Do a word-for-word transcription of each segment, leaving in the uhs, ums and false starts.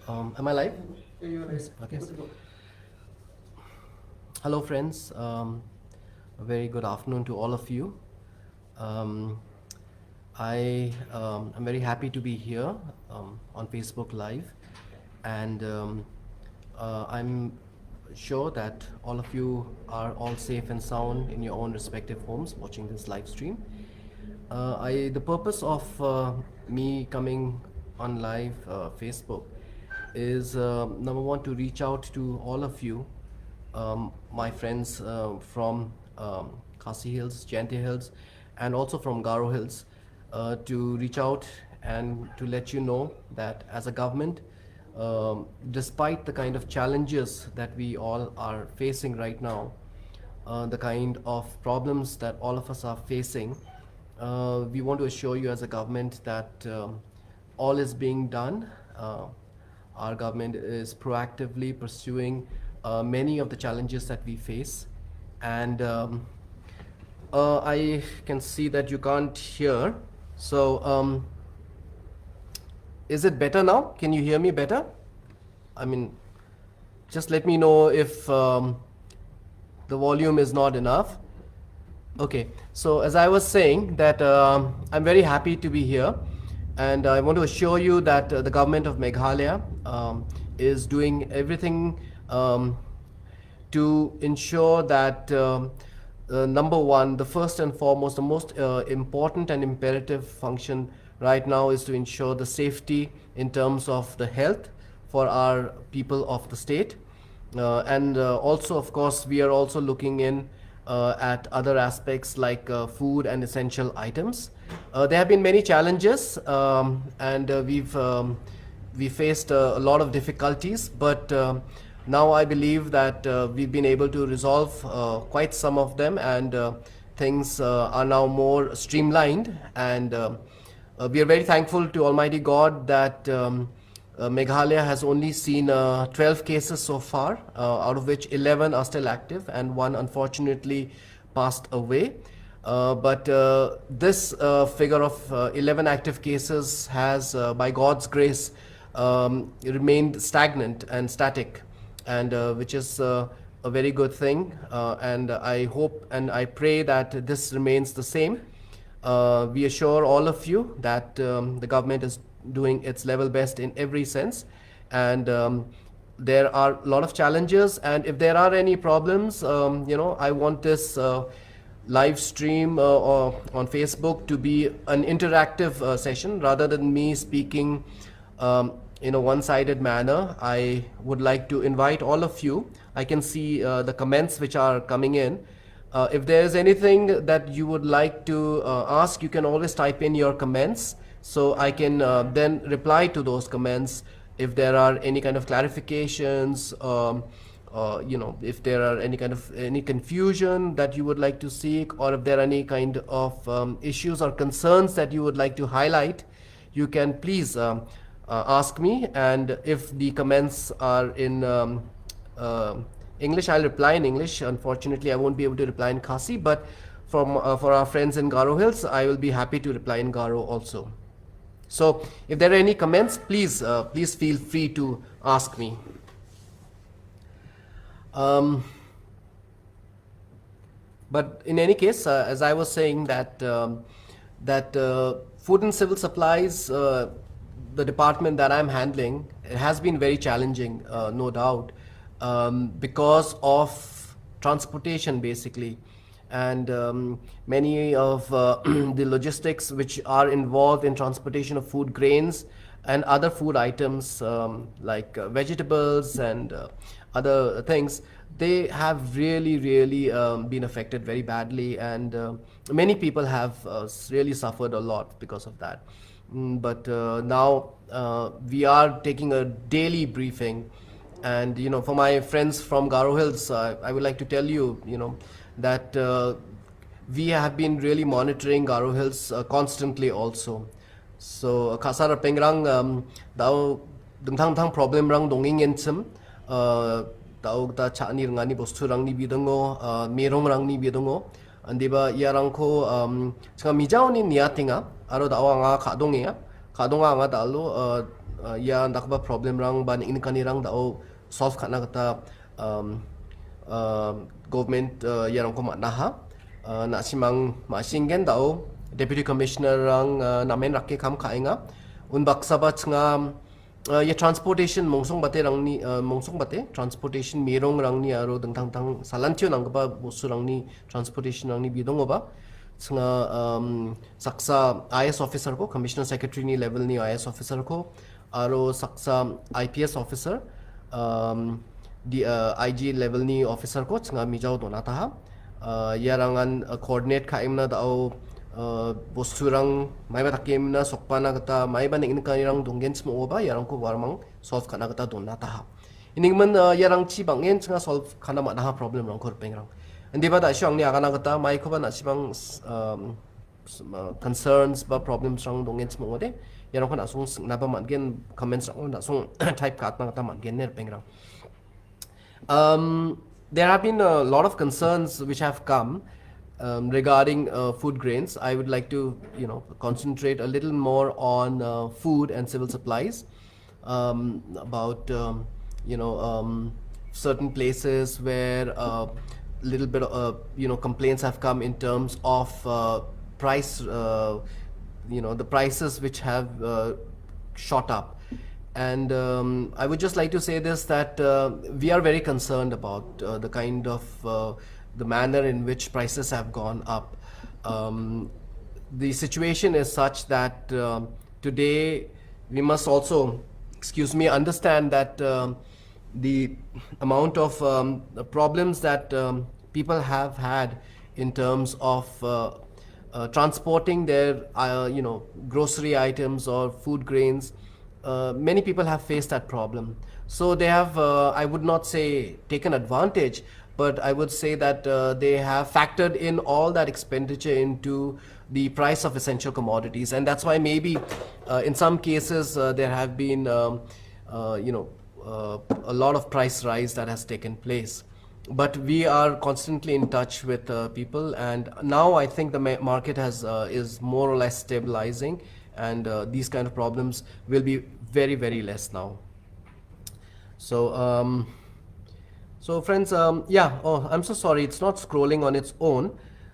Um, am I live? Okay. Hello, friends. Um, a very good afternoon to all of you. Um, I um, am very happy to be here um, on Facebook Live, and um, uh, I'm sure that all of you are all safe and sound in your own respective homes watching this live stream. Uh, I, the purpose of uh, me coming on live uh, Facebook is uh, number one, to reach out to all of you, um, my friends uh, from um, Khasi Hills, Jaintia Hills, and also from Garo Hills, uh, to reach out and to let you know that as a government, um, despite the kind of challenges that we all are facing right now, uh, the kind of problems that all of us are facing, uh, we want to assure you as a government that um, all is being done. Uh, our government is proactively pursuing uh, many of the challenges that we face. And um, uh, I can see that you can't hear. So, um, is it better now? Can you hear me better? I mean, just let me know if um, the volume is not enough. Okay, so as I was saying that um, I'm very happy to be here, and I want to assure you that uh, the government of Meghalaya um, is doing everything um, to ensure that um, uh, number one, the first and foremost, the most uh, important and imperative function right now is to ensure the safety in terms of the health for our people of the state. Uh, and uh, also, of course, we are also looking in uh, at other aspects like uh, food and essential items. Uh, there have been many challenges, um, and uh, we've um, we faced uh, a lot of difficulties, but um now I believe that uh, we've been able to resolve uh, quite some of them, and uh, things uh, are now more streamlined. And um uh, we are very thankful to Almighty God that um, uh, Meghalaya has only seen uh, twelve cases so far, uh, out of which eleven are still active, and one unfortunately passed away. Uh, but uh, this uh, figure of uh, eleven active cases has, uh, by God's grace, um, remained stagnant and static, and uh, which is uh, a very good thing. Uh, and I hope and I pray that this remains the same. Uh, we assure all of you that um, the government is doing its level best in every sense, and um, there are a lot of challenges, and if there are any problems, um, you know, I want this uh, live stream uh, or on Facebook to be an interactive uh, session rather than me speaking um, in a one-sided manner. I would like to invite all of you. I can see uh, the comments which are coming in. Uh, if there is anything that you would like to uh, ask, you can always type in your comments, so I can uh, then reply to those comments. If there are any kind of clarifications, um, uh, you know, if there are any kind of any confusion that you would like to seek, or if there are any kind of um, issues or concerns that you would like to highlight, you can please um, uh, ask me. And if the comments are in um, uh, English, I'll reply in English. Unfortunately, I won't be able to reply in Khasi, but from uh, for our friends in Garo Hills, I will be happy to reply in Garo also. So, if there are any comments, please uh, please feel free to ask me. Um, but in any case, uh, as I was saying, that um, that uh, food and civil supplies, uh, the department that I'm handling, it has been very challenging, uh, no doubt, um, because of transportation, basically. And um, many of uh, the logistics which are involved in transportation of food grains and other food items, um, like uh, vegetables and uh, other things, they have really, really um, been affected very badly, and uh, many people have uh, s- really suffered a lot because of that. Mm, but uh, now uh, we are taking a daily briefing, and you know, for my friends from Garo Hills, uh, I would like to tell you, you know, that uh, we have been really monitoring Garo Hills uh, constantly also. So, Khasar Pengrang, um, dao dingtang-dingtang problem rang donging ensim, uh, dao da chani rangani bostu rangni bidongo, uh, merong rangni bidongo. Andiba ia rangko um, changa mijao ni niatinga, aro dao anga kadongia, kadonga anga dalo, uh, uh, ia dakgipa problemrang ba neng·nikanirang da·o solve ka·na gita, um, uh, government, uh, iarangko man·aha. Uh, na·simang ma·singen da·o Deputy Commissioner-rang, uh, namen rake kam ka·enga. Unbaksaba chinga, uh, ia transportation mongsongbaterangni, uh, mongsongbate transportation merongrangni aro dingtang dingtang salantio nanggipa bosturangni transportation-rangni bidongoba chinga, um, saksa I A S officer-ko, Commissioner Secretary-ni level-ni I A S officer-ko, aro saksa I P S officer, um, di, uh, I G level-ni officer-ko chinga mijao donataha. Uh, iarangan, uh, coordinate ka·emna da·o, uh, bosturang maiba dakemna sokbana gita maiba neng·nikanirang donggenchim ong·oba iarangko uarmang solve ka·na gita donataha. Ini gimin, uh, iarangchi bang·en chinga solve ka·na man·aha problemrangko ripengrang. Indiba da·sio angni agana gita maikoba na·sibang, um, s-, uh, concerns ba problemsrang donggenchim ong·ode, iarangko na·song sing·naba man·gen, comments-rango na·song type ka·atna gita man·gen ine ripengrang. Um, there have been a lot of concerns which have come, um, regarding, uh, food grains. I would like to, you know, concentrate a little more on, uh, food and civil supplies, um, about, um, you know, um, certain places where a little bit of, uh, you know, complaints have come in terms of, uh, price, uh, you know, the prices which have, uh, shot up. And, um, I would just like to say this, that, uh, we are very concerned about, uh, the kind of, uh, the manner in which prices have gone up. Um, the situation is such that, um, today we must also, excuse me, understand that, um, the amount of, um, the problems that, um, people have had in terms of, uh, uh, transporting their, uh, you know, grocery items or food grains, uh, many people have faced that problem. So they have, uh, I would not say taken advantage, but I would say that, uh, they have factored in all that expenditure into the price of essential commodities. And that's why maybe, uh, in some cases, uh, there have been, um, uh, you know, uh, a lot of price rise that has taken place. But we are constantly in touch with, uh, people, and now I think the ma-, market has, uh, is more or less stabilizing, and, uh, these kind of problems will be very, very less now. So, um, so friends, um, yeah, oh, I'm so sorry, it's not scrolling on its own.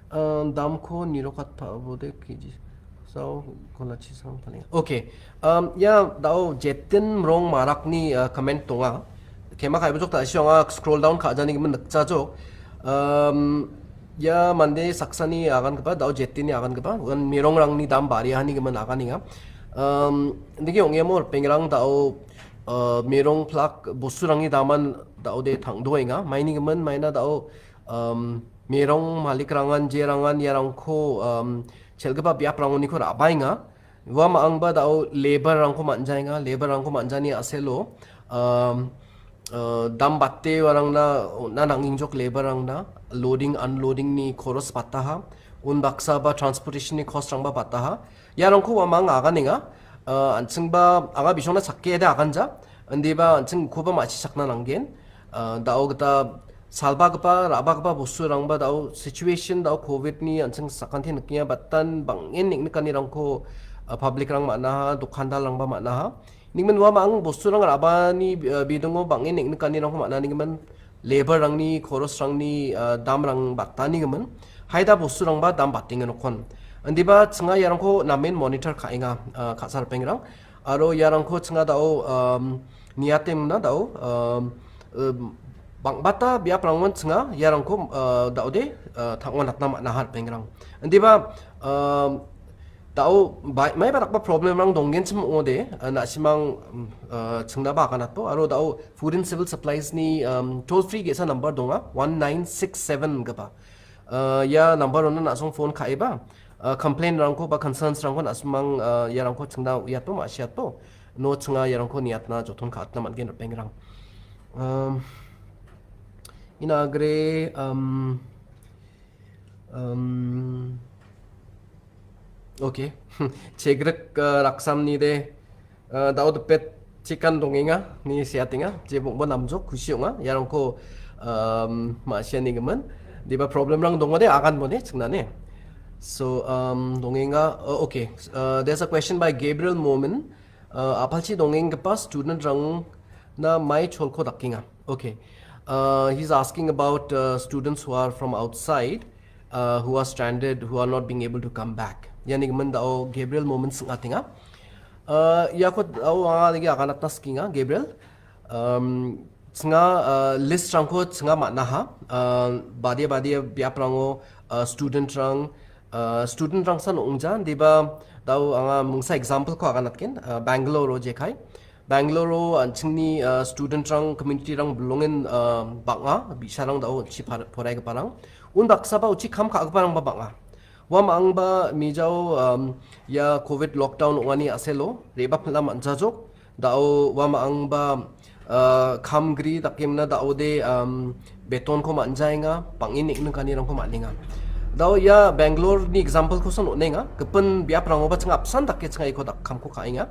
Um, damko nirokatpa bode kiji. So, kolachi sang paling. Okay. Um, ya, dao Jetin Mrong Marakni, uh, comment tonga. Kema kai bujok ta siong scroll down ka jani gimin nikcha jok. Um, ya, mande saksani agan gipa, dao Jetinni agan gipa, uan merongrangni dam bariahani gimin agan inga. Um, nigi ong·emo ripengrang dao, uh, merong plak bosturangni daman dao de tangdoenga. Maini gimin, maina dao, um, merong malikrangan, jerangan, iarangko, um, chelgipa biaprangoniko ra·baenga. Ua ma·angba dao labour-rangko man·jaenga, labour-rangko man·jani a·selo, um, uh, dam bate uarangna on·na nangingjok labour-rangna loading, unloading-ni koros bataha, unbaksa ba transportation-ni cost-rangba bataha. Iarangko uamang aganenga, uh, an·chingba anga bisongna chakkeade aganja, indiba an·ching ukoba ma·sichakna nanggen. Uh, dao gita salbagipa, ra·bagipa bosturangba dao situation dao covid-ni an·ching sakante nikenga batan bang·en neng·nikanirangko, uh, public-rang man·aha, dokandarrangba man·aha. Ningmen ua bang bosturang ra·bani, uh, bidingo bang·en neng·nikanirangko man·a ningmen labour-rangni, koros-rangni, uh, damrang batanigimin. Haida bosturangba dam batengenokon. Indiba chinga iarangko namen monitor ka·enga, uh, ka·sa ripengrang. Aro iarangko chinga dao, um, niatemna dao, um, um, bang·bata biaprangon chinga iarangko, uh, daode, uh, tang·o natna man·aha ripengrang. Indiba, um, dao bai-, maiba dakba problemrang donggenchim ong·ode, uh, na·simang, um, uh, chingnaba aganato. Aro dao Food and Civil Supplies-ni, um, toll free ge·sa number donga, one nine six seven gipa. Uh, ia number-ona na·song phone ka·eba, uh, complain-rangko ba concerns-rangko na·simang, uh, iarangko chingna uiato ma·siato. No chinga iarangko niatna joton ka·atna man·gen ripengrang. Um, inagre, um, um, okay. Chegrik, uh, raksamni de, uh, dao dipet chikan dongenga, ni seatenga, je bongba namjok, kusi ong·a, iarangko, um, ma·sianigimin. Diba problemrang dongode, agan bone, chingnane. So, um, dongenga, uh, okay. Uh, there's a question by Gabriel Momin. Uh, a·palchi dongenggipa student-rangna mai cholko dakenga. Okay. Uh, he's asking about uh, students who are from outside, uh, who are stranded, who are not being able to come back. Iani gimin da·o Gabriel Momin sing·atenga. Uh, iako da·o anga nege aganatna sikenga, Gabriel. Um, ching·a, uh, list-rangko ching·a man·aha. Uh, badia badia biaprango, uh, student-rang, uh, student-rangsan ong·ja, indiba da·o anga mingsa example-ko aganatgen. Uh, Bangalore-o jekai. Bangalore-o an·chingni, uh, student-rang, community-rang bilongen, uh, bang·a, bi·sarang da·o uchi par-, poraigiparang. Unbaksaba uchi kam ka·giparangba bang·a. Ua ma·angba mijao, um, ia covid lockdown ong·ani a·selo re·bapilna man·jajok. Da·o ua ma·angba, uh, kamgri dakemna da·ode, um, betonko man·jaenga, bang·en neng·nikanirangko man·enga. Da·o ia Bangalore-ni example-kosan on·enga. Gipin biaprangoba ching·a apsan dake ching·a iko dak-, kamko ka·enga.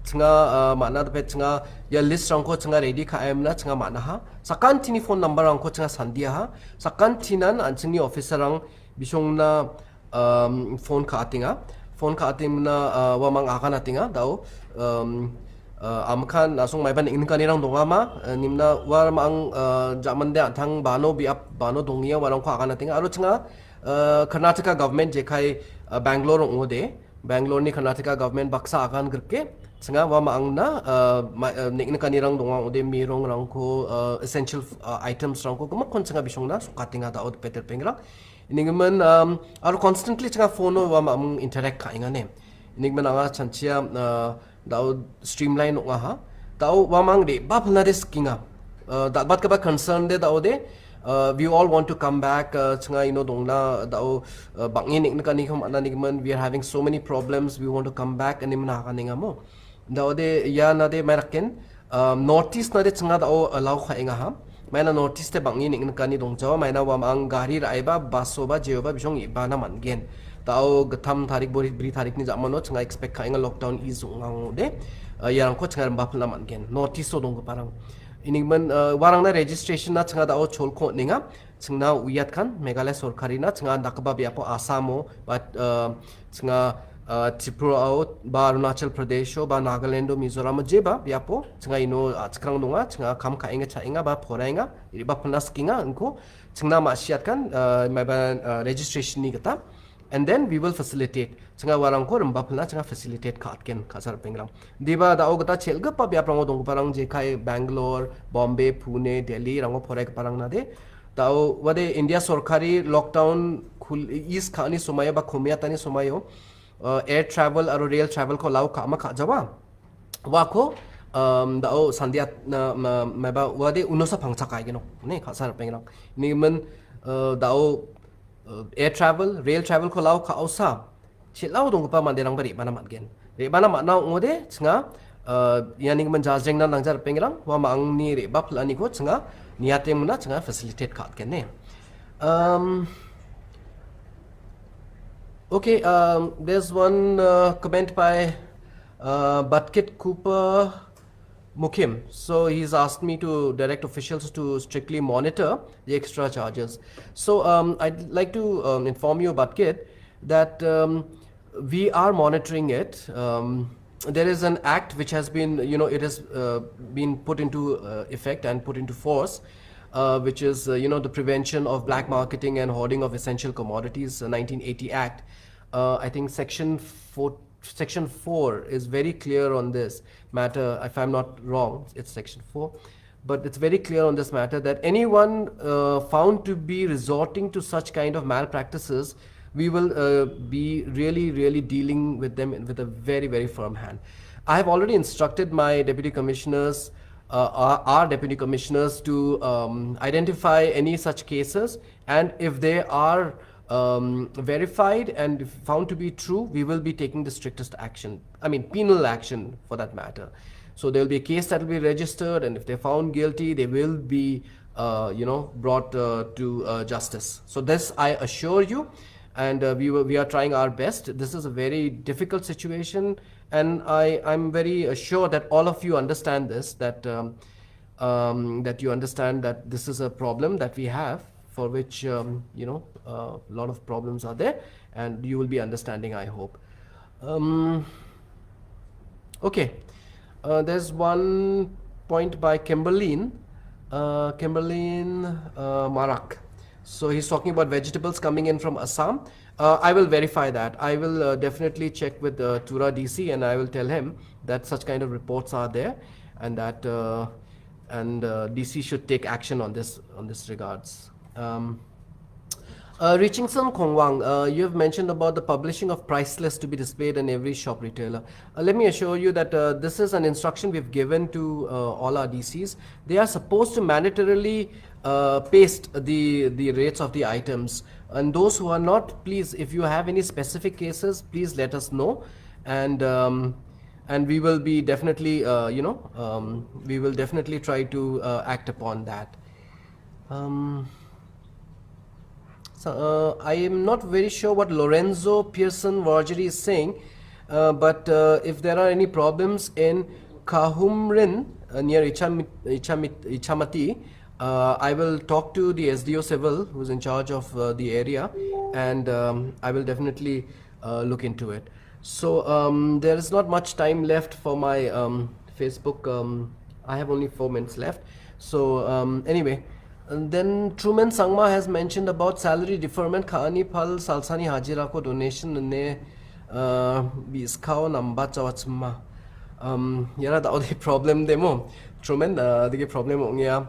Ching·a, uh, man·a dape ching·a ia list-rangko ching·a ready ka·emna ching·a man·aha. Sakantini phone number-rangko ching·a sandiaha. Sakantinan an·chingni officer-rang bisongna, um, phone ka·atenga. Phone ka·atemna, uh, uamang aganatenga, da·o, um, uh, amikan asong maiba neng·nikanirang dongama, uh, nimna uamang, uh, jamande an·tang bano biap, bano dongia uarangko aganatenga. Aro ching·a, uh, Karnataka government jekai, uh, Bangalore ong·ode, Bangalore-ni Karnataka government baksa agan grike, ching·a uamangna, uh, ma-, uh, neng·nikanirang donga ong·ode, merongrangko, uh, essential, uh, items-rangko gimikkon ching·a bisongna sokatenga da·o peter pengrang. Inigimin, um, aro constantly ching·a phone-o uamang interact ka·enga ne. Inigimin anga chanchia, uh, da·o streamline ong·aha. Da·o uamang re·bapilna de sikenga. Uh, dal·batgipa concern de da·ode, uh, we all want to come back, uh, ching·a ino dongna da·o, uh, bang·en neng·nikaniko man·anigimin, we are having so many problems, we want to come back, ine mina hakanengamo. Da·ode ianade mairaken, um, North East-nade ching·a da·o allow ka·engaha. Maina North East-e bang·en neng·nikani dongjawa, maina uamang gari ra·eba, bus-oba, jeoba, bisong ibana man·gen. Da·o gittam tarik, bori-, bri tarikni ja·mano ching·a expect ka·enga lockdown ease ong·a ong·ode, uh, iarangko ching·a rimbapilna man·gen. North East-o donggiparang. Inigimin, uh, uarangna registration-na ching·a da·o cholko on·enga. Ching·na uiatkan, Meghalaya sorkarina ching·a dakgipa biapo Assam-o, ba, uh, ching·a, uh, Tripura-o, ba Arunachal Pradesh-o, ba Nagaland-o, Mizoram-o, jeba biapo ching·a ino, uh, chikrang donga, ching·a kam ka·enga, cha·enga, ba poraenga, re·bapilna sikenga, ingko ching·na ma·siatkan, uh, maiba, uh, registration-ni gita. And then we will facilitate. Ching·a uarangko rimbapilna ching·a facilitate ka·atgen, ka·sar pengrang. Diba da·o gita chel·gipa biaprango donggiparang jekai Bangalore, Bombay, Pune, Delhi-rango poraigiparangnade. Da·o uade India sorkari lockdown kul-, ease ka·ani somaio ba komiatani somaio, uh, air travel aro rail travel-ko allow ka·ama ka·jawa. Uako, um, da·o sandiat-, na, ma, maiba uade unosa pangchak aigenok, ne, ka·sar pengrang. Inigimin, uh, da·o, uh, air travel, rail travel-ko allow ka·osa, chel·ao donggipa manderangba re·bana man·gen. Re·bana man·a ong·ode, ching·a, uh, ianigimin jajrengna nangja ripengrang, uamangni re·bapil·aniko ching·a niatemna ching·a facilitate ka·atgen ne. Um, okay, um, there's one, uh, comment by, uh, Batkit Cooper Mukim. So he's asked me to direct officials to strictly monitor the extra charges. So, um, I'd like to, um, inform you, Batkit, that, um, we are monitoring it. Um, there is an act which has been, you know, it has, uh, been put into, uh, effect and put into force, uh, which is, uh, you know, the Prevention of Black Marketing and Hoarding of Essential Commodities, uh, nineteen eighty Act. Uh, I think section four, section four is very clear on this matter. If I'm not wrong, it's section four. But it's very clear on this matter that anyone, uh, found to be resorting to such kind of malpractices, we will, uh, be really, really dealing with them with a very, very firm hand. I have already instructed my deputy commissioners, uh, our, our deputy commissioners to, um, identify any such cases, and if they are, um, verified and found to be true, we will be taking the strictest action. I mean, penal action for that matter. So there will be a case that will be registered, and if they're found guilty, they will be, uh, you know, brought, uh, to, uh, justice. So this I assure you, and, uh, we were, we are trying our best. This is a very difficult situation, and I, I'm very, uh, sure that all of you understand this, that, um, um, that you understand that this is a problem that we have, for which, um, you know, a lot of problems are there, and you will be understanding, I hope. Um, okay. Uh, there's one point by Kimberlin, uh, Kimberlin uh, Marak. So he's talking about vegetables coming in from Assam. Uh, I will verify that. I will uh, definitely check with uh, Tura D C, and I will tell him that such kind of reports are there, and that uh, and uh, D C should take action on this on this regards. Um, uh, Richingson Kongwang, uh, you have mentioned about the publishing of price list to be displayed in every shop retailer. Uh, let me assure you that uh, this is an instruction we've given to uh, all our D Cs. They are supposed to mandatorily uh, paste the the rates of the items. And those who are not, please, if you have any specific cases, please let us know, and um, and we will be definitely, uh, you know, um, we will definitely try to uh, act upon that. Um, so uh, I am not very sure what Lorenzo Pearson Wargery is saying, uh, but uh, if there are any problems in Kahumrin uh, near Icham- Ichamit- Ichamati, uh, I will talk to the S D O Civil, who's in charge of uh, the area, and um, I will definitely uh, look into it. So um, there is not much time left for my um, Facebook. Um, I have only four minutes left. So um, anyway, and then Truman Sangma has mentioned about salary deferment, kaani pal salsani hajira ko donation ne uh, biskao namba chawachma. Um, yara da ode problem demo. Truman, uh, digi problem ong ya.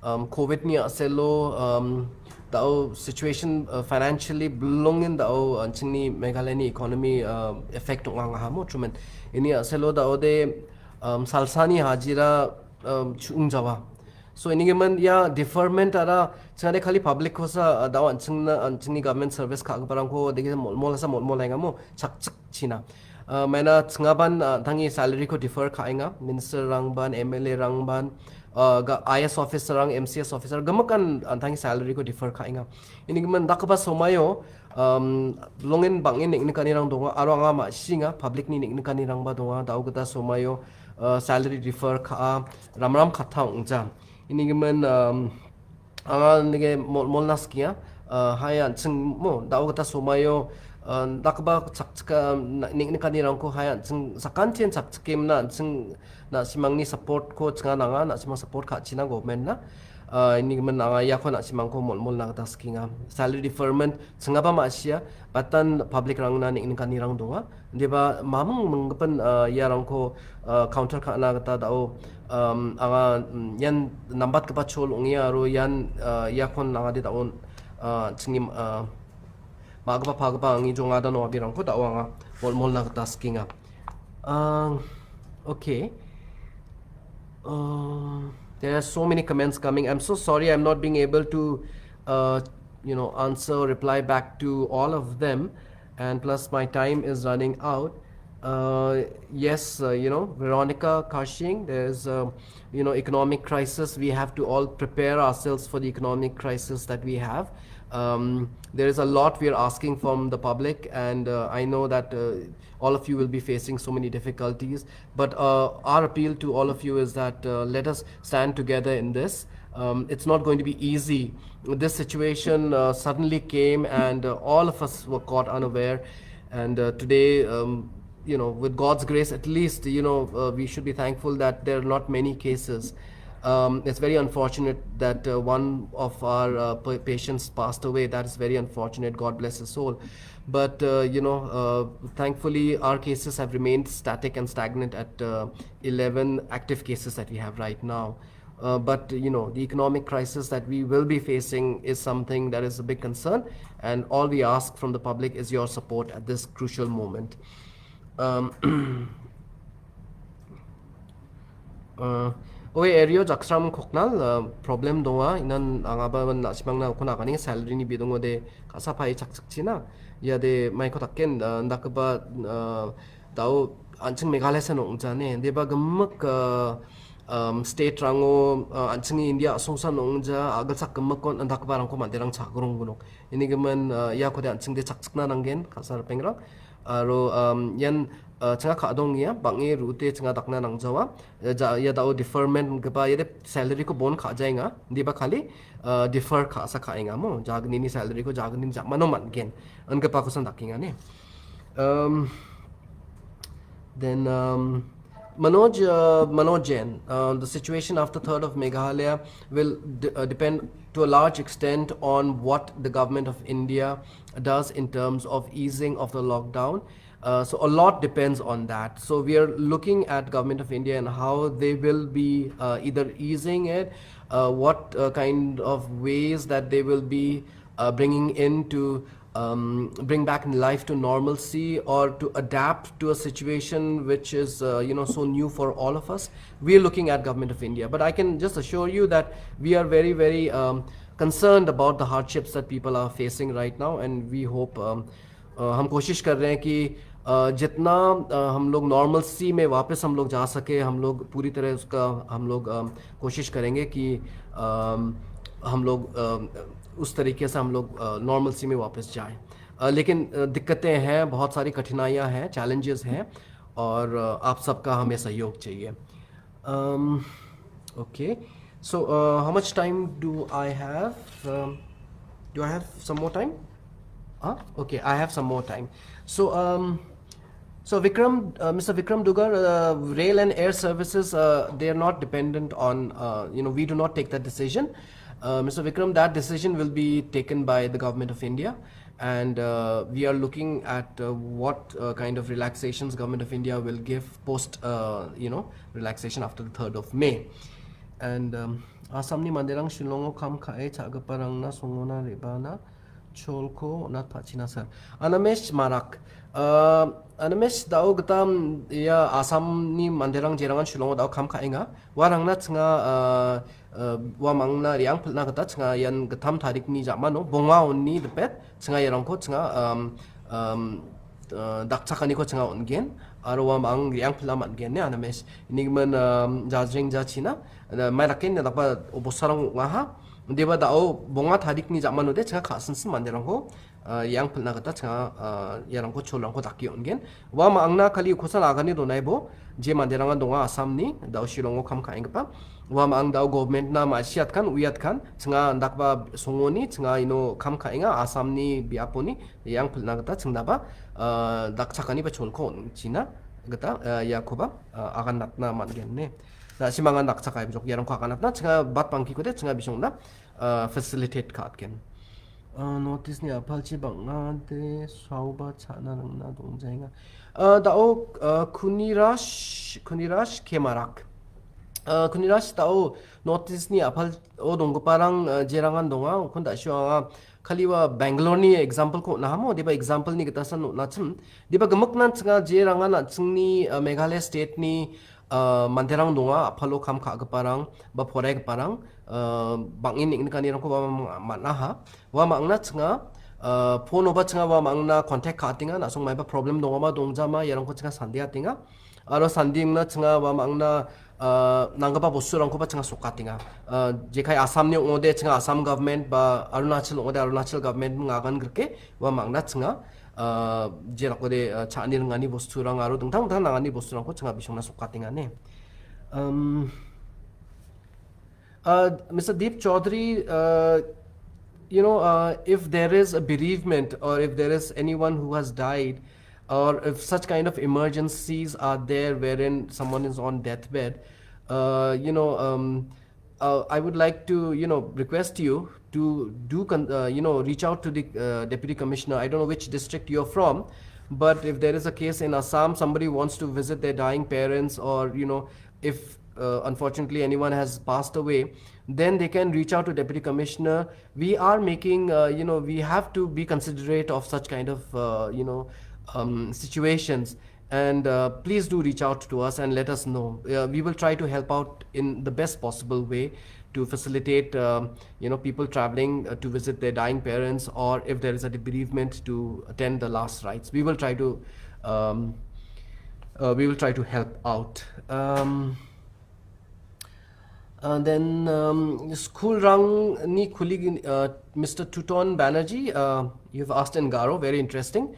Um, covid ni aselo um, dao situation uh, financially belongin dao anchingni Meghalaya ni economy uh, effect ong hamo, Truman. Ini aselo dao de um, salsani hajira um, chung jawa. So ini gimen ya deferment ara chingade kali public kosa uh, dao anchingna anchingni government service ka barang ko degi mol mol sa mol mol hamo chak chak china. Uh, maina chingaban uh, tangi salary ko defer ka inga, minister rangban, M L A rangban, uh, ga I S officer rang, M C S officer, gamakan uh, tangi salary ko defer ka inga. Ini gimen dakba somayo um, longin bangin ning nikani rang donga, aro anga ma singa public ni ning nikani rangba donga, dao gita somayo uh, salary defer ka ramram kata ongja. Ini gimen um, anga nige mol molna skia uh, hai anching mo dao gita somayo uh, dakba chakchika ning nikani rangko hai anching sakantian chakchikemna anching na simangni support ko chinga nanga, na simang support ka china government na. Uh, ini men anga ya ko na simang ko mol molna gita skinga. Salary deferment chingaba ma sia, batan public rangna ning nikani rang donga. Deba mamung menggepen uh, ya rangko uh, counter ka na gita dao um, anga mm, yan nambat kepa chol ong ya aro yan uh, ya kon anga de dao uh, chingim uh, magba pagba angi jonga da no abirangko dao anga mol molna gita skinga. Uh, okay. Uh, there are so many comments coming. I'm so sorry I'm not being able to, uh, you know, answer, reply back to all of them. And plus, my time is running out. Uh, yes, uh, you know, Veronica Kashing, there's, uh, you know, economic crisis. We have to all prepare ourselves for the economic crisis that we have. Um, there is a lot we are asking from the public, and uh, I know that uh, all of you will be facing so many difficulties. But uh, our appeal to all of you is that uh, let us stand together in this. Um, it's not going to be easy. This situation uh, suddenly came, and uh, all of us were caught unaware. And uh, today, um, you know, with God's grace, at least, you know, uh, we should be thankful that there are not many cases. Um, it's very unfortunate that uh, one of our uh, pa- patients passed away. That is very unfortunate. God bless his soul. But uh, you know, uh, thankfully, our cases have remained static and stagnant at uh, eleven active cases that we have right now. Uh, but you know, the economic crisis that we will be facing is something that is a big concern, and all we ask from the public is your support at this crucial moment. Um, uh, Oe area jaksram koknal uh, problem donga, inan angaba nasimangna ukon agani salary ni bidongo de kasa pai chakchakchina. Ya de maiko takken uh, ndakba uh, dao anching Meghalaya sano unjane deba gemek uh, um, state rango uh, anching India asongsa nongja agalsak gemek kon ndakba rangko manderang chagrong gunok. Ini gemen uh, ya kode anching de chakchakna nanggen kasar pengrang. Aro um, yan uh, chinga ka·dong ia bang·e ru·ute chinga dakna nangjawa. Uh, ja, ia dao deferment gipa ia de salary ko bon ka·jaenga. Diba kali uh, defer ka·sa ka·enga mo. Jagnini salary ko jagnini jakmano man·gen. Anggipakosan dakenga ne. Um, then um, Manoj, uh, Manoj Jain, uh, the situation after third of Meghalaya will d- uh, depend to a large extent on what the government of India does in terms of easing of the lockdown. Uh, so a lot depends on that. So we are looking at government of India and how they will be uh, either easing it, uh, what uh, kind of ways that they will be uh, bringing in to um, bring back life to normalcy or to adapt to a situation which is uh, you know, so new for all of us. We are looking at government of India, but I can just assure you that we are very, very um, concerned about the hardships that people are facing right now, and we hope um, uh, हम कोशिश कर रहे हैं कि uh, जितना uh, हम लोग नॉर्मलसी में वापस हम लोग जा सके, हम लोग पूरी तरह उसका हम लोग um, कोशिश करेंगे कि um, हम लोग um, उस तरीके से हम लोग नॉर्मलसी में वापस जाएं। Uh, लेकिन uh, दिक्कतें हैं, बहुत सारी कठिनाइयाँ हैं, चैलेंजेस हैं, और uh, आप सबका हमें सहयोग चाहिए। Um, okay, so uh, how much time do I have? Um, do I have some more time? Huh? Okay, I have some more time. So, um, so Vikram, uh, Mister Vikram Dugar, uh, rail and air services, uh, they are not dependent on, uh, you know, we do not take that decision. Uh, Mister Vikram, that decision will be taken by the government of India, and uh, we are looking at uh, what uh, kind of relaxations government of India will give post, uh, you know, relaxation after the third of May. And um, Asamni manderang Shillongo kam ka·e cha·giparangna songona re·bana cholko on·atpachina sir. Anamesh Marak. Uh, Anamesh, dao gita, mm, ia Asamni manderang jerangan Shillongo dao kam ka·enga. Uarangna chinga, uh, uh, ua mangna re·angpilna gita chinga ian gittam tarikni ja·mano bonga onni dipet chinga iarangko chinga, um, um, uh, dakchakaniko chinga on·gen aro ua mang re·angpilna man·gen ine Anamesh. Ini gimin, um, jajreng jachina, uh, mai raken ia dakba obosarang ong·aha. Deba dao bonga tarikni ja·manode chinga ka·sinsin manderangko uh, iang pilna gita chinga, uh, iarangko cholrangko dake on·gen. Ua ma·angna kali ukosan agane donaibo, je manderangan donga Asamni, dao Shillongo kam ka·enggipa. Ua ma·ang dao government-na ma·siatkan, uiatkan, chinga andakba songoni, chinga ino kam ka·enga Asamni biaponi, iang pilna gita chingnaba, uh, dakchakani ba cholko on·china gita, uh, iakoba, uh, aganatna man·gen ne. Na·simangan dakchakai bijok iarangko aganatna, chinga bat bangkikode, chinga bisongna, uh, facilitate ka·atgen. Uh, notice-ni a·palchi bang·ade saoba cha·na ringna dongjaenga. Uh, dao, uh, Kunirash, Kunirash Kemarak. Uh, Kunirash dao notice-ni a·palo donggiparang, uh, jerangan donga, ukon da·sio anga kaliwa Bangalore-ni example-ko on·ahamo, deba example-ni gitasan on·achim. Deba gimiknan chinga jerangan an·chingni, uh, Meghalaya state-ni uh, manderang donga, a·palo kam ka·giparang ba poraigiparang, uh, bang·en neng·nikanirangkoba ma-, man·aha. Ua ma·angna chinga, uh, phone-oba chinga ua ma·angna contact ka·atenga, na·song maiba problem dongama dongjama iarangko chinga sandeatenga. Aro sandingna chinga ua ma·angna, uh, nanggipa bosturangkoba chinga sokatenga. Uh, jekai Asamni ong·ode chinga Assam government ba Arunachal ong·ode Arunachal government-ni agan grike ua ma·angna chinga uh, jerakode, uh, cha·ani ringani bosturang aro dingtang dingtang nangani bosturangko chinga bisongna sokatenga ne. Um, uh, Mister Deep Chaudhary, uh, you know, uh, if there is a bereavement or if there is anyone who has died or if such kind of emergencies are there wherein someone is on deathbed, uh, you know, um, uh, I would like to, you know, request you to do, con- uh, you know, reach out to the uh, deputy commissioner. I don't know which district you're from, but if there is a case in Assam, somebody wants to visit their dying parents, or you know, if uh, unfortunately anyone has passed away, then they can reach out to deputy commissioner. We are making, uh, you know, we have to be considerate of such kind of, uh, you know, um, situations. And uh, please do reach out to us and let us know. Uh, we will try to help out in the best possible way to facilitate, uh, you know, people traveling uh, to visit their dying parents, or if there is a bereavement, to attend the last rites. We will try to, um, uh, we will try to help out. Um, uh, then, um, school rang ni khuli, uh, Mister Tuton Banerjee, uh, you've asked in Garo, very interesting.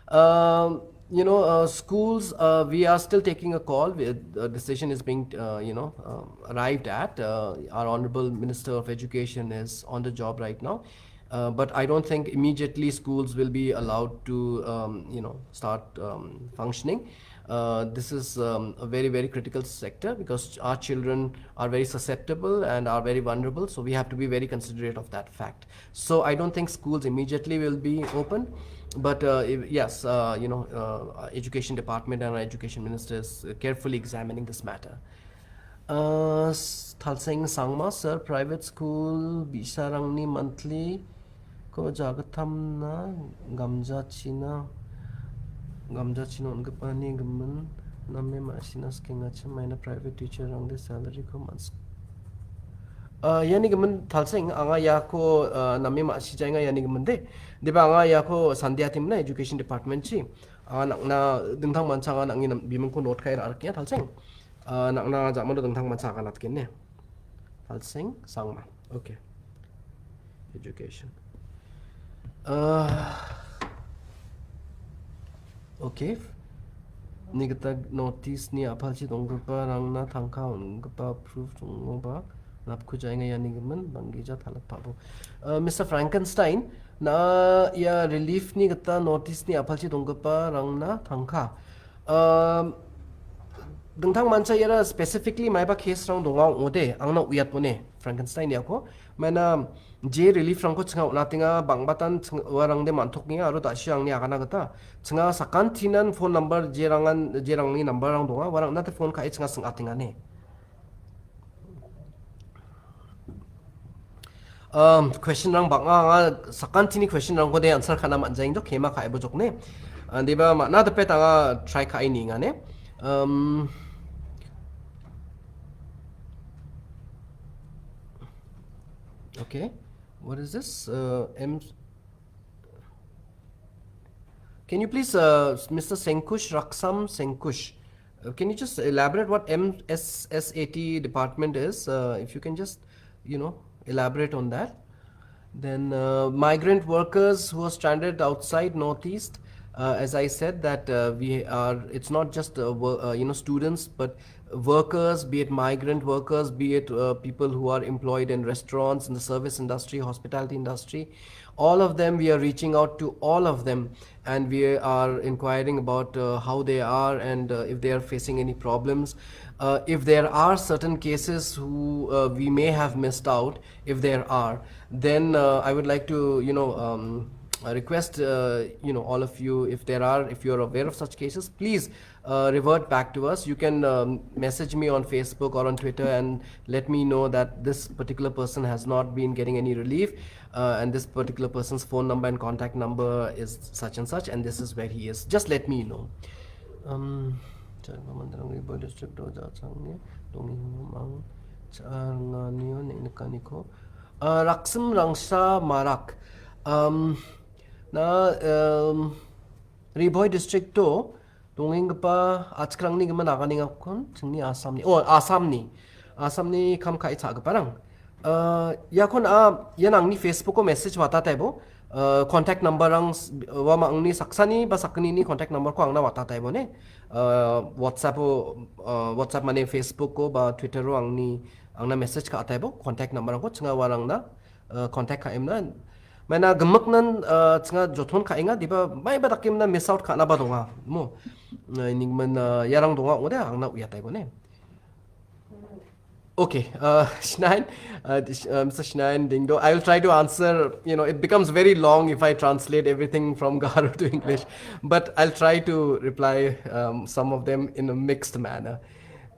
Um, you know, uh, schools, uh, we are still taking a call. We, a decision is being, uh, you know, um, arrived at. Uh, our Honorable Minister of Education is on the job right now. Uh, but I don't think immediately schools will be allowed to, um, you know, start um, functioning. Uh, this is um, a very, very critical sector because our children are very susceptible and are very vulnerable. So we have to be very considerate of that fact. So I don't think schools immediately will be open. But uh, if- yes, uh, you know, uh, education department and our education minister is carefully examining this matter. Uh, s- Thalseng Sangma, sir, private school bisarangni monthly ko jagatamna gamjachina, gamjachina on·gipani gimin name ma·sina skengachim maina private teacher rangde salary ko mans-, uh, iani gimin Thalseng, anga iako uh, name ma·sijaenga iani gimin de. Deba anga iako sandiatimna education department chi. Anga nang·na dingtang mancha anga nang·ni nam- bimingko note kai ra·rikna Thalseng. Uh, nang·na jamano dingtang mancha anga natgen ne. Thalseng Sangma. Okay. Education. Uh, okay. Ni gita notice ni apalchi donggipa rangna tangka on·gipa proof dongoba napkujaenga iani gimin banggija talatpabo. Uh, Mister Frankenstein, na ia relief ni gita notice ni apalchi donggipa rangna tangka. Um, dingtang mancha iara specifically maiba case rang donga ong·ode, angna uiatmone, Frankenstein iako. Maina je relief rangko chinga on·atenga, bangbatan ching-, uarangde man·toknga, aro da·si angni agana gita. Chinga sakantinan phone number jerangan, jerangni number rang donga, uarangna te phone ka·e chinga sing·atengane. Um, question rang bang·a, anga sakantini question rangko de answer ka·na man·jaengjo, kema ka·e bojokne. Ah, deba man·a depet anga try ka·e ningane. Um, okay, what is this? Uh, M- Can you please, uh, Mister Senkush, Raksam Senkush, uh, can you just elaborate what M S S A T department is? Uh, if you can just, you know, elaborate on that. Then uh, migrant workers who are stranded outside Northeast, uh, as I said that uh, we are, it's not just uh, wo- uh, you know, students, but workers, be it migrant workers, be it uh, people who are employed in restaurants, in the service industry, hospitality industry, all of them, we are reaching out to all of them, and we are inquiring about uh, how they are and uh, if they are facing any problems. Uh, if there are certain cases who uh, we may have missed out, if there are, then uh, I would like to, you know, um, uh, request, uh, you know, all of you, if there are, if you are aware of such cases, please uh, revert back to us. You can um, message me on Facebook or on Twitter and let me know that this particular person has not been getting any relief, uh, and this particular person's phone number and contact number is such and such, and this is where he is. Just let me know. Um, Jaga Mandarang Ri Bhoi District do jachangni dongi mang changanio nengnikaniko. Uh, Raksim Rangsa Marak. Um, na um, Ri Bhoi District do dongenggipa achikrangni gimin aganengakon chingni Assamni, oh, Assamni, Assamni kam ka·e cha·giparang. Uh, iakon a, ian angni Facebooko message watataibo. Uh, contact number rang s- wa ma angni saksani ba sakgnini contact numberko angna watataibo ne. Uh, WhatsAppo, uh, WhatsApp mane Facebooko ba Twittero angni angna message ka·ataibo contact numberrangko chinga warangna uh, contact ka·emna. Maina gimiknan uh, chinga joton ka·enga, diba maiba dakemna miss out ka·naba donga. Mo, uh, ningman uh, iarang donga ong·ode angna uiataibone. Okay, uh, Shnain, uh, Sh- uh, Mister Shnain Dingdo, I will try to answer, you know, it becomes very long if I translate everything from Garo to English, but I'll try to reply um, some of them in a mixed manner.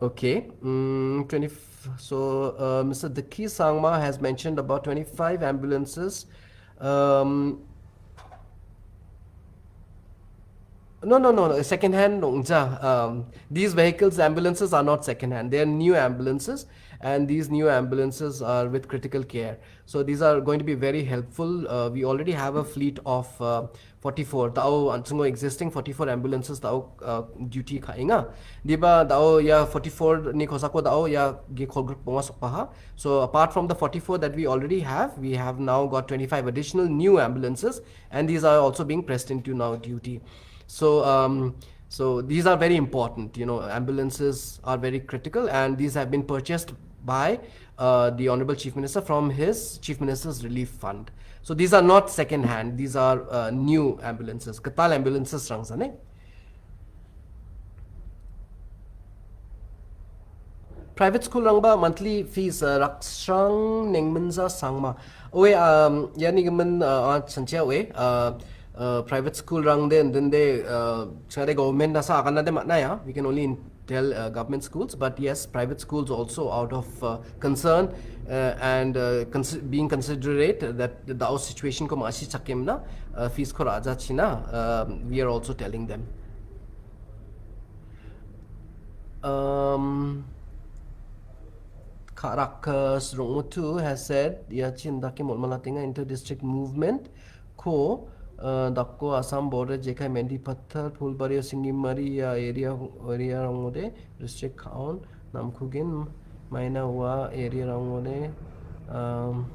Okay, mm, twenty, so uh, Mister Diki Sangma has mentioned about twenty-five ambulances. Um, no, no, no, no, second hand nongja. Um, these vehicles, ambulances are not second hand. They are new ambulances, and these new ambulances are with critical care. So these are going to be very helpful. Uh, we already have a fleet of uh, forty-four. Dao ansungo existing forty-four ambulances dao uh, duty ka·enga. Diba dao ya forty-four ni kosako dao ya ge call group bonga sokpaha. So apart from the forty-four that we already have, we have now got twenty-five additional new ambulances, and these are also being pressed into now duty. So um, so these are very important. You know, ambulances are very critical, and these have been purchased by uh, the Honorable Chief Minister from his Chief Minister's Relief Fund. So these are not second hand, these are uh, new ambulances. Gital ambulances rang sane. Private school rangba monthly fees uh, raksrang nengminza sangma. Oe, um, yani gimin uh, chanchia oe. Uh, uh, private school rang den den de uh, chare government nasa akan de makna ya. We can only tell uh, government schools, but yes, private schools also out of uh, concern uh, and uh, cons- being considerate that the situation ko masi chakimna uh, fees ko raja china. Uh, we are also telling them. Um, Karakas Rongmutu has said, ya chin daki mol malatinga inter district movement ko uh, dakko Assam border jekai Mendipathar, Phulbari, Singimari ya area area rongode restrict kaon namkugin maina wa area rongode um,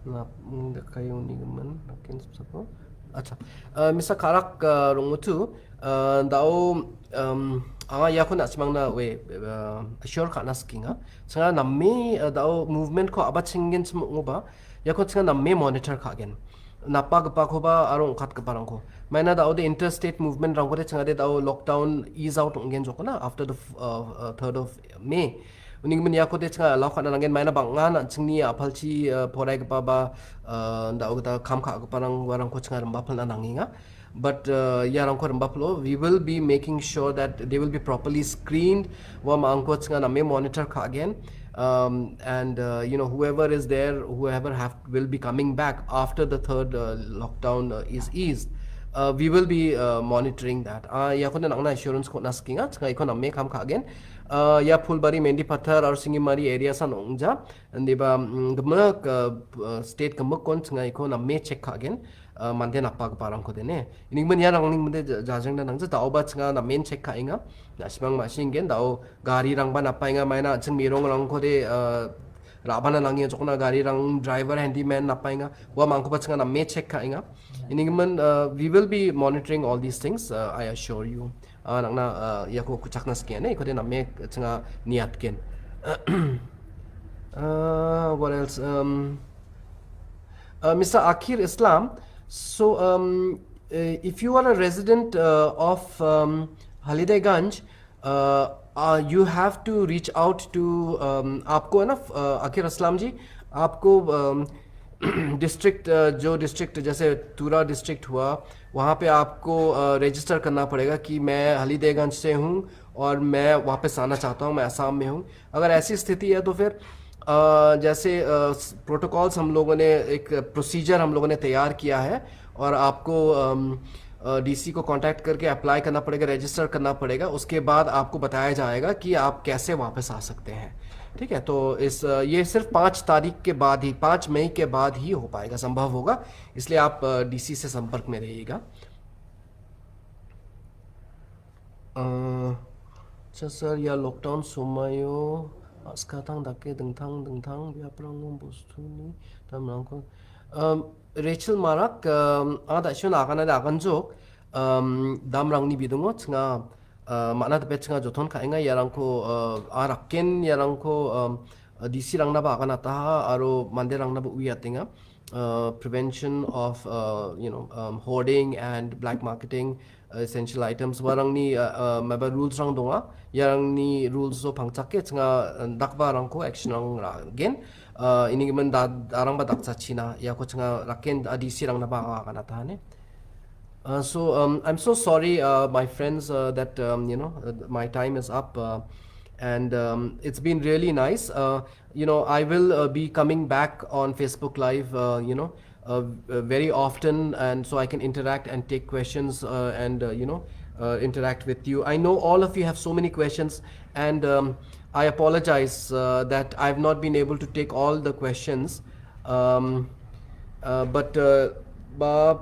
nap dakai unigiman nakin sabo. Acha, uh, misa karak uh, Rongmutu uh, dao um, anga yako na chimang na we uh, assure kana skinga. Changa nami uh, dao movement ko aba chingin chimo ba yako changa nami monitor kagen. Napa gapa ko ba aro ongkat gapa rangko. Maina dao de interstate movement rangko de changa de dao lockdown ease out onggen jokona after the uh, uh, third of May. Uning men yako de changa lau kana nanggen maina bang ngana chingni apalchi uh, porai gapa ba uh, dao gita kam ka gapa rang warangko changa ramba palna nanginga. But uh, yarangko rembaplo, we will be making sure that they will be properly screened. Wa maangko changa name monitor ka again. Um, and uh, you know, whoever is there, whoever have will be coming back after the third uh, lockdown uh, is eased. Uh, we will be uh, monitoring that. Uh, ya kona nangna assurance kona skinga, changa iko name kam ka again. Uh, ya Phulbari, Mendipathar, or Singimari area san ongja. And deba mm, gemek uh, uh, state gemek kon changa iko name check ka again. Uh, mande napa giparangko dene. Ini men ya rangning mende jajang dan nangja daoba changa na men check ka inga. Na simang masing gen dao gari rangba napa inga maina ching mirong rangko de uh, rabana nangi jokna gari rang driver handyman napa inga. Wa mangko ba changa na me check ka inga. Ini men uh, we will be monitoring all these things. Uh, I assure you. Uh, nangna uh, yako kuchakna skia ne ikode na me changa niat gen. Uh, what else? Um, Uh, Mister Akhir Islam, so um, uh, if you are a resident uh, of um, Halideganj, uh, uh, you have to reach out to um, आपको है ना uh, आखिर असलम जी, आपको um, district uh, जो डिस्ट्रिक्ट जैसे तुरा डिस्ट्रिक्ट हुआ, वहाँ पे आपको रजिस्टर करना पड़ेगा कि मैं हलीदेगंज से हूँ और मैं वापस आना चाहता हूँ, मैं असम में हूँ। अगर ऐसी स्थिति है तो फिर अ, जैसे प्रोटोकॉल्स हम लोगों ने एक प्रोसीजर हम लोगों ने तैयार किया है और आपको डीसी को कांटेक्ट करके अप्लाई करना पड़ेगा, रजिस्टर करना पड़ेगा। उसके बाद आपको बताया जाएगा कि आप कैसे वापस आ सकते हैं। ठीक है, तो इस अ, ये सिर्फ पाँच तारीख के बाद ही, पाँच मई के बाद ही हो पाएगा, संभव होगा। इसलिए आप डीसी से संपर्क में रहिएगा। Uh, अच्छा सर, या लॉकडाउन समय आसकाथां dake dingtang dingtang biaprango bostuni damrangko um, Rachel Marak, um, ada shon agana da aganjok um, damrangni bidungo chinga uh, mana tepe chinga joton kainga yarangko uh, araken yarangko um, uh, D C rangnaba aganataha aro manderangnaba uiatenga. Uh, prevention of uh, you know um, hoarding and black marketing uh, essential items warangni uh, uh, maba rules rang donga. Yarangni rules so pangchake chinga uh, dakba rangko action rang ragen uh, ini gimen da arangba dakcha china yako chinga raken adisi rang naba aganatane. Uh, so um, I'm so sorry, uh, my friends, uh, that um, you know uh, my time is up, uh, and um, it's been really nice. Uh, you know, I will uh, be coming back on Facebook Live, uh, you know, uh, uh, very often, and so I can interact and take questions uh, and uh, you know uh, interact with you. I know all of you have so many questions, and um, I apologize uh, that I've not been able to take all the questions. Um, uh, but uh, ba-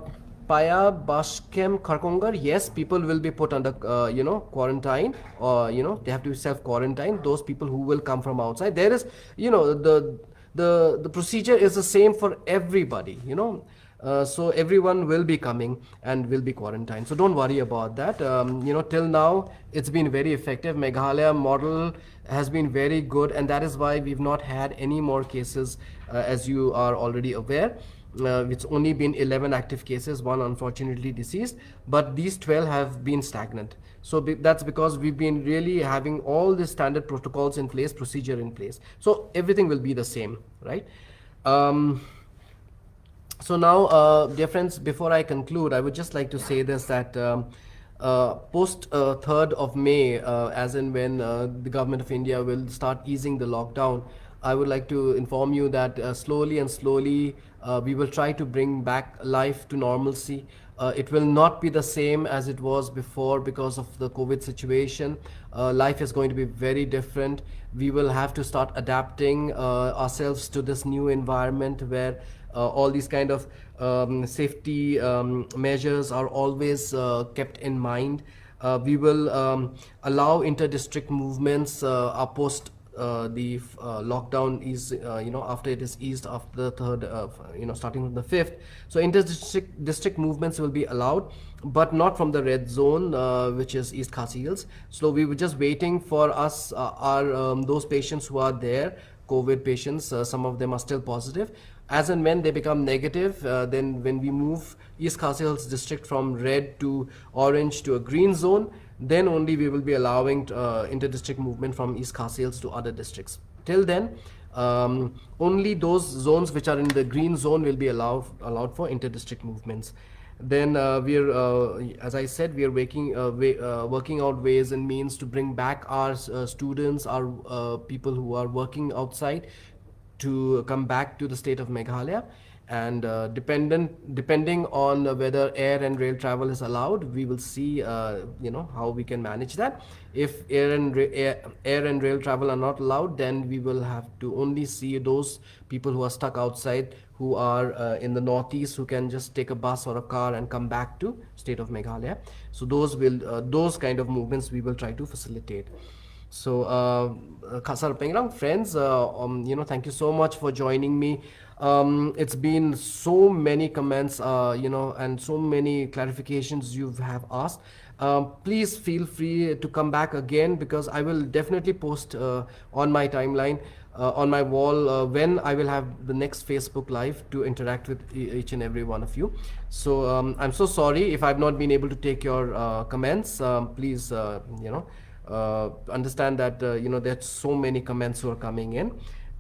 Paya Baskem Karkongar, yes, people will be put under, uh, you know, quarantine, or, you know, they have to be self-quarantined. Those people who will come from outside, there is, you know, the the the procedure is the same for everybody, you know. Uh, so everyone will be coming and will be quarantined. So don't worry about that. Um, you know, till now, it's been very effective. Meghalaya model has been very good, and that is why we've not had any more cases, uh, as you are already aware. Uh, it's only been eleven active cases, one unfortunately deceased, but these twelve have been stagnant. So be- that's because we've been really having all the standard protocols in place, procedure in place. So everything will be the same, right? Um, so now, uh, dear friends, before I conclude, I would just like to say this, that um, uh, post uh, third of May, uh, as and when uh, the government of India will start easing the lockdown, I would like to inform you that uh, slowly and slowly uh, we will try to bring back life to normalcy. Uh, it will not be the same as it was before because of the COVID situation. Uh, life is going to be very different. We will have to start adapting uh, ourselves to this new environment where uh, all these kind of um, safety um, measures are always uh, kept in mind. Uh, we will um, allow inter-district movements uh, uh, post uh, the uh, lockdown is, uh, you know, after it is eased after the third, uh, f- you know, starting from the fifth. So inter-district district movements will be allowed, but not from the red zone, uh, which is East Khasi Hills. So we were just waiting for us, uh, our um, those patients who are there, COVID patients. Uh, some of them are still positive. As and when they become negative, uh, then when we move East Khasi Hills district from red to orange to a green zone, then only we will be allowing uh, inter-district movement from East Khasi Hills to other districts. Till then, um, only those zones which are in the green zone will be allowed allowed for inter-district movements. Then uh, we are, uh, as I said, we are working uh, way, uh, working out ways and means to bring back our uh, students, our uh, people who are working outside, to come back to the state of Meghalaya. And uh, dependent depending on whether air and rail travel is allowed, we will see, uh, you know, how we can manage that. If air and ra- air, air and rail travel are not allowed, then we will have to only see those people who are stuck outside, who are uh, in the northeast, who can just take a bus or a car and come back to state of Meghalaya. So those will uh, those kind of movements we will try to facilitate. So, uh, uh, Khasar Pengrang, friends, uh, um, you know, thank you so much for joining me. Um, it's been so many comments, uh, you know, and so many clarifications you have asked. Um, please feel free to come back again, because I will definitely post uh, on my timeline, uh, on my wall, uh, when I will have the next Facebook Live to interact with e- each and every one of you. So um, I'm so sorry if I've not been able to take your uh, comments. Um, please, uh, you know, uh, understand that uh, you know, there's so many comments who are coming in.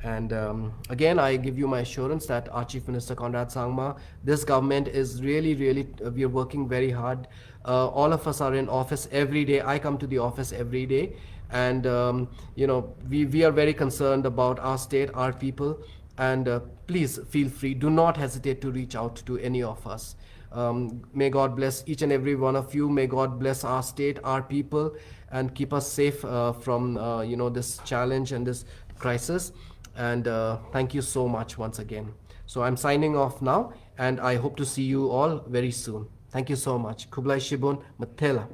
And um, again, I give you my assurance that our Chief Minister Conrad Sangma, this government is really, really, uh, we are working very hard. Uh, all of us are in office every day. I come to the office every day, and um, you know, we, we are very concerned about our state, our people. And uh, please feel free. Do not hesitate to reach out to any of us. Um, may God bless each and every one of you. May God bless our state, our people, and keep us safe uh, from uh, you know, this challenge and this crisis. And uh, thank you so much once again. So I'm signing off now, and I hope to see you all very soon. Thank you so much. Khublai Shibun, Mathela.